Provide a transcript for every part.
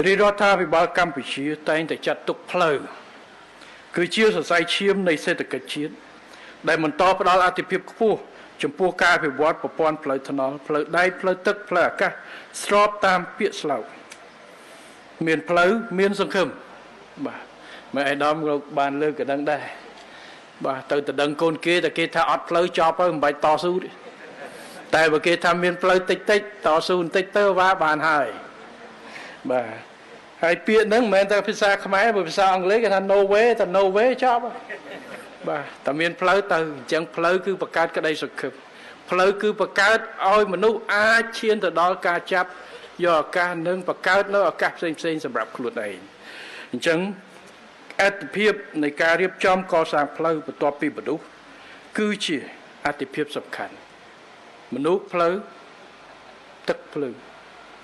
រាជរដ្ឋាភិបាលកម្ពុជាតែងតែចាត់ទុកផ្លូវគឺជាសរសៃឈាមនៃសេដ្ឋកិច្ចជាតិដែលបន្តផ្ដល់អាទិភាពខ្ពស់ចំពោះការអភិវឌ្ឍប្រព័ន្ធផ្លូវថ្នល់ផ្លូវដែកផ្លូវទឹកផ្លូវអាកាសស្របតាមពាក្យស្លោកមានផ្លូវមានសង្ឃឹមបាទម៉ែអេដាមលោកបានលើកកដឹងដែរបាទទៅតដឹងកូនគេតែគេថាអត់ផ្លូវចប់ហើយមិនបាច់តស៊ូទេតែបើគេថាមានផ្លូវតិចតិចតស៊ូបន្តិចទៅវ៉ាបានហើយបាទហើយពាក្យហ្នឹងមិនមែនតែភាសាខ្មែរបើភាសាអង់គ្លេសគេថា no way តែ no way ចប់បាទតែមានផ្លូវទៅអញ្ចឹងផ្លូវគឺបង្កើតក្តីសង្ឃឹមផ្លូវគឺបង្កើតឲ្យមនុស្សអាចឈានទៅដល់ការចាប់យកឱកាសនិងបង្កើតនៅឱកាសផ្សេងផ្សេងសម្រាប់ខ្លួនឯងអញ្ចឹងអត្ថភាពនៃការរៀបចំកសាងផ្លូវបន្ទាប់ពីមនុស្សគឺជាអត្ថភាពសំខាន់មនុស្សផ្លូវទឹកភ្លើង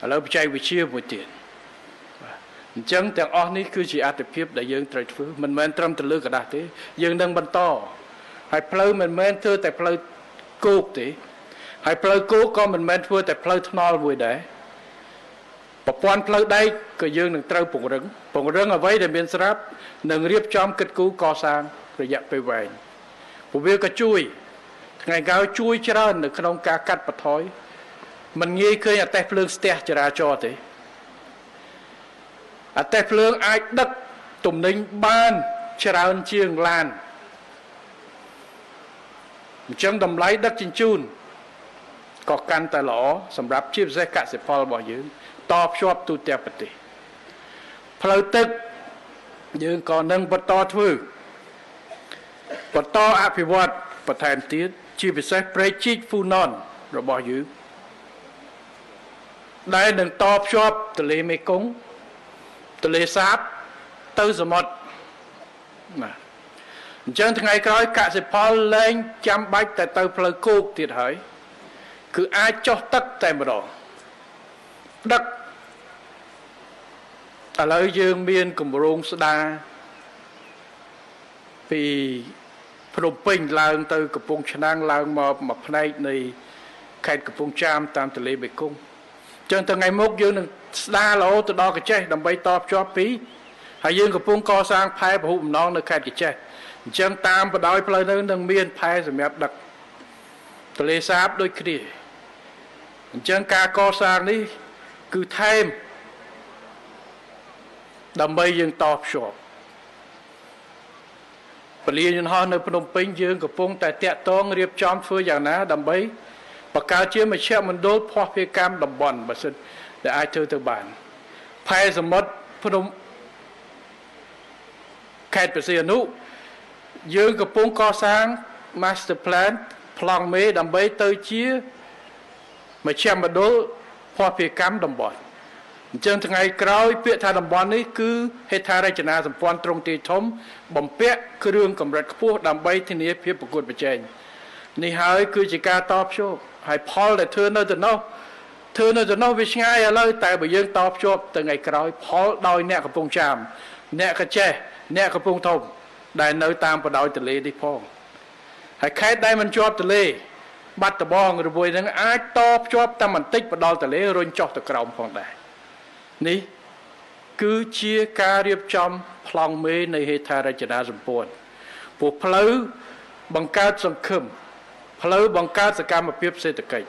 ឥឡូវបច្ចេកវិទ្យាមួយទៀតអញ្ចឹងទាំងអស់នេះគឺជាអត្ថភាពដែលយើងត្រូវធ្វើមិនមែនត្រឹមតែលើกระดาษទេយើងនឹងបន្តហើយផ្លូវមិនមែនធ្វើតែផ្លូវគោកទេហើយផ្លូវគោកក៏មិនមែនធ្វើតែផ្លូវថ្នល់មួយដែរប្រព័ន្ធផ្លូវដែកក៏យើងនឹងត្រូវពង្រឹងអ្វីដែលមានស្រាប់និងរៀបចំគិតគូរកសាងរយៈពេលវែងព្រោះវាក៏ជួយថ្ងៃក្រោយជួយច្រើននៅក្នុងការកាត់បន្ថយមិនងាយឃើញអតេះភ្លើងស្ទះចរាចរណ៍ទេអតេះភ្លើងអាចដឹកទំនិញបានច្រើនជាងឡានអញ្ចឹងតម្លៃដឹកជញ្ជូនក៏កាន់តែល្អសម្រាប់ជាពិសេសកសិផលរបស់យើងតភ្ជាប់ទូទាំងប្រទេសផ្លូវទឹកយើងក៏នឹងបន្តធ្វើបន្តអភិវឌ្ឍបន្ថែមទៀតជាពិសេសព្រែកជីកហ្វូណនរបស់យើងដែលនឹងតភ្ជាប់ទន្លេមេគង្គទន្លេសាបទៅសមុទ្របាទអញ្ចឹងថ្ងៃក្រោយកសិផលលែងចាំបាច់តែទៅផ្លូវគោកទៀតហើយគឺអាចចុះទឹកតែម្ដងដឹកឥឡូវយើងមានគម្រោងស្ដារពីភ្នំពេញឡើងទៅកំពង់ឆ្នាំងឡើងមកមួយផ្នែកនៃខេត្តកំពង់ចាមតាមទន្លេមេគង្គអញ្ចឹងថ្ងៃមុខយើងនឹងស្ដាររហូតទៅដល់កញ្ចេះដើម្បីតភ្ជាប់ពីហើយយើងកំពុងកសាងផែពហុបំណងនៅខេត្តកញ្ចេះអញ្ចឹងតាមបណ្ដោយផ្លូវនោះនឹងមានផែសម្រាប់ដឹកទន្លេសាបដូចគ្នាអញ្ចឹងការកសាងនេះគឺថែមដើម្បីយើងតភ្ជាប់ពលានយន្តហោះនៅភ្នំពេញយើងកំពុងតែតាក់ទងរៀបចំធ្វើយ៉ាងណាដើម្បីបង្កើតជាមជ្ឈមណ្ឌលភស្តុភារកម្មតំបន់បើសិនដែលអាចធ្វើទៅបានផែសមុទ្រភ្នំខេត្តព្រះសីហនុយើងកំពុងកសាង Master Plan ប្លង់មេដើម្បីទៅជាមជ្ឈមណ្ឌលភស្តុភារកម្មតំបន់អញ្ចឹងថ្ងៃក្រោយពាក្យថាតំបន់នេះគឺហេដ្ឋារចនាសម្ព័ន្ធទ្រង់ទ្រាយធំបំពាក់គ្រឿងកម្រិតខ្ពស់ដើម្បីធានាភាពប្រកួតប្រជែងនេះហើយគឺជាការតភ្ជាប់ហើយផលដែលធ្វើនៅទៅនោះធ្វើនៅទៅនោះវាឆ្ងាយឥឡូវតែបើយើងតភ្ជាប់ទៅថ្ងៃក្រោយផលដោយអ្នកកំពង់ចាមអ្នកកចេះអ្នកកំពង់ធំដែលនៅតាមបណ្ដោយទន្លេនេះផងហើយខេត្តដែលមិនជាប់ទន្លេបាត់ដំបងរមួយនឹងអាចតភ្ជាប់តែបន្តិចបដល់ទន្លេរុញចុះទៅក្រោមផងដែរនេះគឺជាការរៀបចំប្លង់មេនៃហេដ្ឋារចនាសម្ព័ន្ធព្រោះផ្លូវបង្កើតសង្ឃឹមផ្លូវបង្កើតសកម្មភាពសេដ្ឋកិច្ច